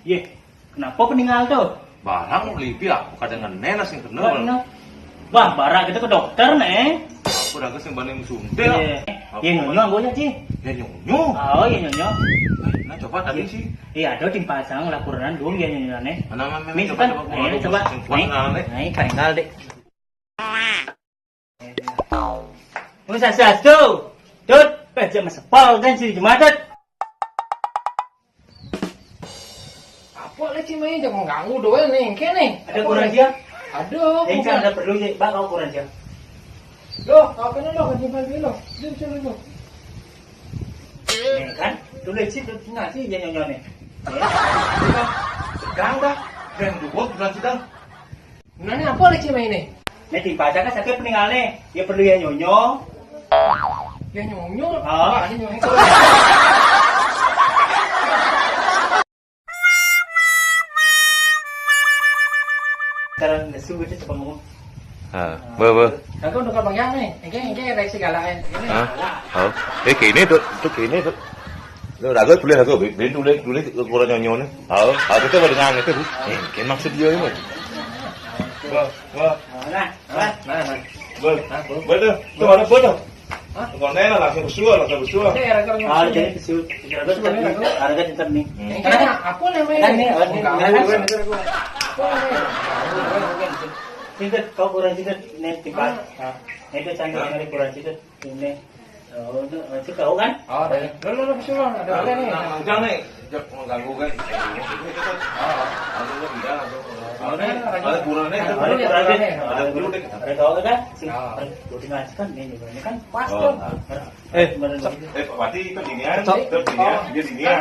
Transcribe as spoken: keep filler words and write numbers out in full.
Yé, kenapa peninggal tuh? Barang lipi aku kadang ngenes yang kenal. Wah, barak kita ke dokter nih. Aku udah kesing banding suntik. Yé, yé nyonyo ambo ya, Ci. Ya nyonyo. Oh, yé nyonyo. Nah, coba tadi sih. Iya, ada tim pasang laporan dong ya nyonyo nih. Mana mana. Nih, coba, coba, coba. Nih, nih, peninggal deh. Om Swastiastu. Dut, pejam sepol kan si Jumat, Dut. Apa lagi sih main, jangan ganggu doang nih, kayak nih. Ada kurang dia? Aduh, ini kan ada perlu ya, Bang, kau kurang dia. Loh, apa nih lo, ganti baju lo? Dia bisa lo. Nih kan, tulis sih, tulis nasi ya nyonyo nih. Sedang dah, dan dua bulan sedang. Nah, ini apa lagi main nih? Nih, tim pacar kan sakit peninggal nih. Ya perlu ya nyonyo. Ya nyonyo. Ah. Apa ada nyonyo? Sekarang nesu gitu coba ngomong. Ha, ber, ber. Aku udah kepegang nih. Ini, ini reaksi galaknya. Ini. Ha? Oh. Eh, kini tuh, itu kini tuh. Lu ragu boleh, ragu. Boleh, boleh, boleh, kurang nyonyo nih. Oh, oh, kita berdengar itu, Bu. Eh, kayak maksud dia ini. Wah, wah. Nah, nah, nah. Bol. Nah, bol. Bol tuh. Tuh, mana bol tuh? Hah? Kau nanya langsung bersuara, langsung bersuara. Ini ya, ragu. Ah, jadi bersuara. Harga tetap nih. Hmm. Ini apa namanya? Kan nih, oh, ini. Enggak, kan? Enggak, enggak, enggak. Apa nih? Singkat, kau kurang singkat, nih, tiba. Ah. Itu canggih, kurang singkat. Ini. Oh, itu, itu kau kan? Oh, ada. Lo, lo, lo, bisa lo, ada, ada nih. Nah, ujang nih, jok mengganggu kan. Oh. Ada lo bilang atau. Oh, ini ada kurang nih, ada kurang nih. Ada kurang nih. Ada kau kan? Sing. Oh. Ada kurang kan nih, ini kan pas tuh. Eh, eh, Pak Wati itu ginian, itu ginian, dia ginian.